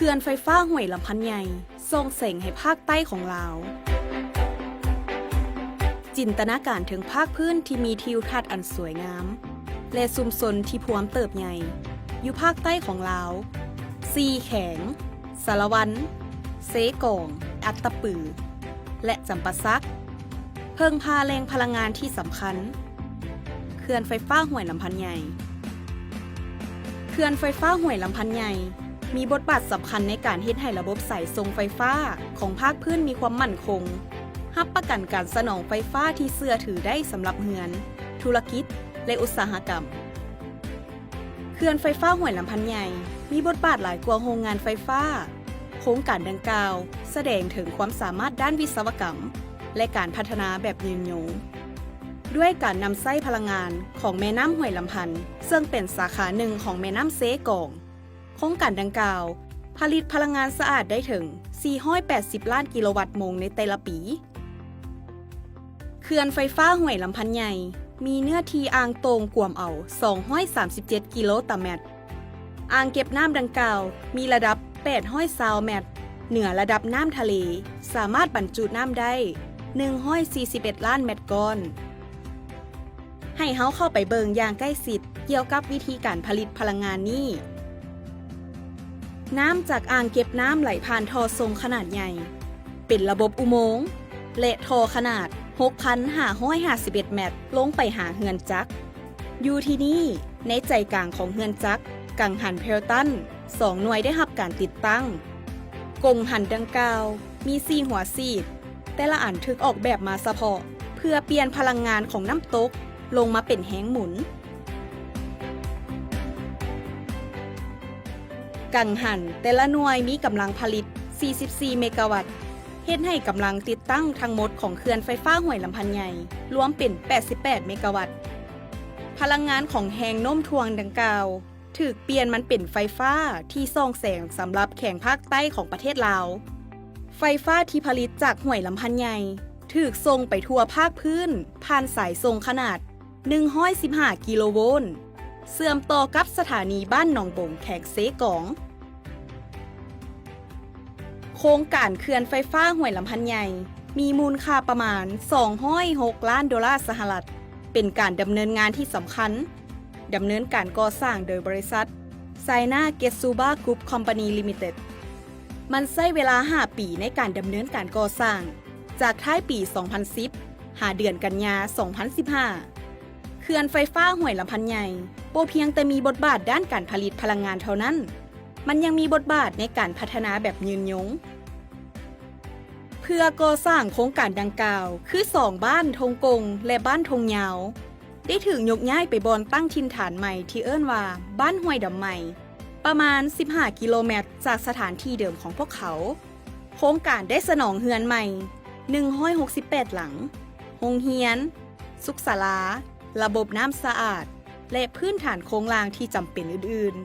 ເຂື່ອນໄຟຟ້າຫ້ວຍລຳພັນໃຫຍ່ ສ່ອງແສງໃຫ້ພາກໃຕ້ຂອງລາວ. ຈິນຕະນາການເຖິງພາກພື້ນທີ່ມີທິວທັດອັນສວຍງາມ ແລະ ຊຸມຊົນທີ່ພວມເຕີບໃຫຍ່ ຢູ່ພາກໃຕ້ຂອງລາວ ສີ່ແຂວງ ສາລະວັນ, ເຊກອງ, ອັດຕະປື ແລະ ຈຳປາສັກ ເພິ່ງພາແຫຼ່ງພະລັງງານທີ່ສຳຄັນ ເຂື່ອນໄຟຟ້າຫ້ວຍລຳພັນໃຫຍ່. ເຂື່ອນໄຟຟ້າຫ້ວຍລຳພັນໃຫຍ່ ມີບົດບາດສຳຄັນໃນການເຮັດໃຫ້ລະບົບສາຍສົ່ງໄຟຟ້າຂອງພາກພື້ນມີຄວາມໝັ້ນຄົງ, ຮັບປະກັນການສະໜອງໄຟຟ້າທີ່ເຊື່ອຖືໄດ້ສຳລັບເຮືອນ, ທຸລະກິດ ແລະ ອຸດສາຫະກຳ. ເຂື່ອນໄຟຟ້າຫ້ວຍລຳພັນໃຫຍ່ ມີບົດບາດຫຼາຍກວ່າໂຮງງານໄຟຟ້າ. ໂຄງການດັ່ງກ່າວສະແດງເຖິງຄວາມສາມາດດ້ານວິສະວະກຳ ແລະ ການພັດທະນາແບບຍືນຍົງ, ດ້ວຍການນຳໃຊ້ພະລັງງານຂອງແມ່ນ້ຳຫ້ວຍລຳພັນ ເຊິ່ງເປັນສາຂາໜຶ່ງຂອງແມ່ນ້ຳເຊກອງ. ໂຄງການດັ່ງກ່າວຜະລິດພະລັງງານສະອາດໄດ້ເຖິງ ສີ່ຮ້ອຍແປດສິບລ້ານກິໂລວັດໂມງໃນແຕ່ລະປີ. ເຂື່ອນໄຟຟ້າຫ້ວຍລຳພັນໃຫຍ່ ມີເນື້ອທີ່ອ່າງໂຕ່ງກວມເອົາ ສອງຮ້ອຍສາມສິບເຈັດກິໂລຕາແມັດ. ອ່າງເກັບນ້ຳດັ່ງກ່າວມີລະດັບ ແປດຮ້ອຍຊາວແມັດ ເໜືອລະດັບນ້ຳທະເລ, ສາມາດບັນຈຸນ້ຳໄດ້ ໜຶ່ງຮ້ອຍສີ່ສິບເອັດລ້ານແມັດກ້ອນ. ໃຫ້ເຮົາເຂົ້າໄປເບິ່ງຢ່າງໃກ້ຊິດກ່ຽວກັບວິທີການຜະລິດພະລັງງານນີ້. ນ້ຳຈາກອ່າງເກັບນ້ຳໄຫຼຜ່ານທໍ່ສົ່ງຂະໜາດໃຫຍ່ ເປັນລະບົບອຸໂມງ ແລະ ທໍ່ຂະໜາດ ຫົກພັນຫ້າຮ້ອຍຫ້າສິບເອັດແມັດ ລົງໄປຫາເຮືອນຈັກ. ຢູ່ທີ່ນີ້, ໃນໃຈກາງຂອງເຮືອນຈັກ ກັງຫັນເພລຕັນ ສອງໜ່ວຍໄດ້ຮັບການຕິດຕັ້ງ. ກົງຫັນດັ່ງກ່າວມີສີ່ຫົວສີດ, ແຕ່ລະອັນຖືກອອກແບບມາສະເພາະເພື່ອປ່ຽນພະລັງງານຂອງນ້ຳຕົກລົງມາເປັນແຮງໝູນ. ກັງຫັນແຕ່ລະໜ່ວຍມີກຳລັງຜະລິດ ສີ່ສິບສີ່ເມກາວັດ, ເຮັດໃຫ້ກຳລັງຕິດຕັ້ງທັງໝົດຂອງເຂື່ອນໄຟຟ້າຫ້ວຍລຳພັນໃຫຍ່ລວມເປັນ ແປດສິບແປດເມກາວັດ. ພະລັງງານຂອງແຮງໂນ້ມຖ່ວງດັ່ງກ່າວ ຖືກປ່ຽນມັນເປັນໄຟຟ້າທີ່ສ່ອງແສງສຳລັບແຂວງພາກໃຕ້ຂອງປະເທດລາວ. ໄຟຟ້າທີ່ຜະລິດຈາກຫ້ວຍລຳພັນໃຫຍ່ ຖືກສົ່ງໄປທົ່ວພາກພື້ນຜ່ານສາຍສົ່ງຂະໜາດ ໜຶ່ງຮ້ອຍສິບຫ້າກິໂລໂວນ ເຊື່ອມຕໍ່ກັບສະຖານີບ້ານໜອງບົງ ແຂວງເຊກອງ. ໂຄງການເຂື່ອນໄຟຟ້າຫ້ວຍລຳພັນໃຫຍ່ ມີມູນຄ່າປະມານ ສອງຮ້ອຍຫົກລ້ານໂດລາສະຫະລັດ, ເປັນການດຳເນີນງານທີ່ສຳຄັນ. ດຳເນີນການກໍ່ສ້າງໂດຍບໍລິສັດ China Getsuba Group Company Limited. ມັນໃຊ້ເວລາຫ້າປີໃນການດຳເນີນການກໍ່ສ້າງ, ຈາກທ້າຍປີສອງພັນສິບ ຫາເດືອນກັນຍາສອງພັນສິບຫ້າ. ເຂື່ອນໄຟຟ້າຫ້ວຍລຳພັນໃຫຍ່ ບໍ່ພຽງແຕ່ມີບົດບາດດ້ານການຜະລິດພະລັງງານເທົ່ານັ້ນ, ມັນຍັງມີບົດບາດໃນການພັດທະນາແບບຍືນຍົງ. ເພື່ອກໍ່ສ້າງໂຄງການດັ່ງກ່າວ ຄືສອງບ້ານທົ່ງກົງ ແລະ ບ້ານທົ່ງຍາວ ໄດ້ຖືກຍົກຍ້າຍໄປບ່ອນຕັ້ງຖິ່ນຖານໃໝ່ທີ່ເອີ້ນວ່າບ້ານຫ້ວຍດຳໃໝ່ ປະມານສິບຫ້າກິໂລແມັດຈາກສະຖານທີ່ເດີມຂອງພວກເຂົາ. ໂຄງການໄດ້ສະໜອງເຮືອນໃໝ່ ໜຶ່ງຮ້ອຍຫົກສິບແປດຫຼັງ, ໂຮງຮຽນ, ສຸກສາລາ, ລະບົບນ້ຳສະອາດ ແລະ ພື້ນຖານໂຄງລ່າງທີ່ຈຳເປັນອື່ນ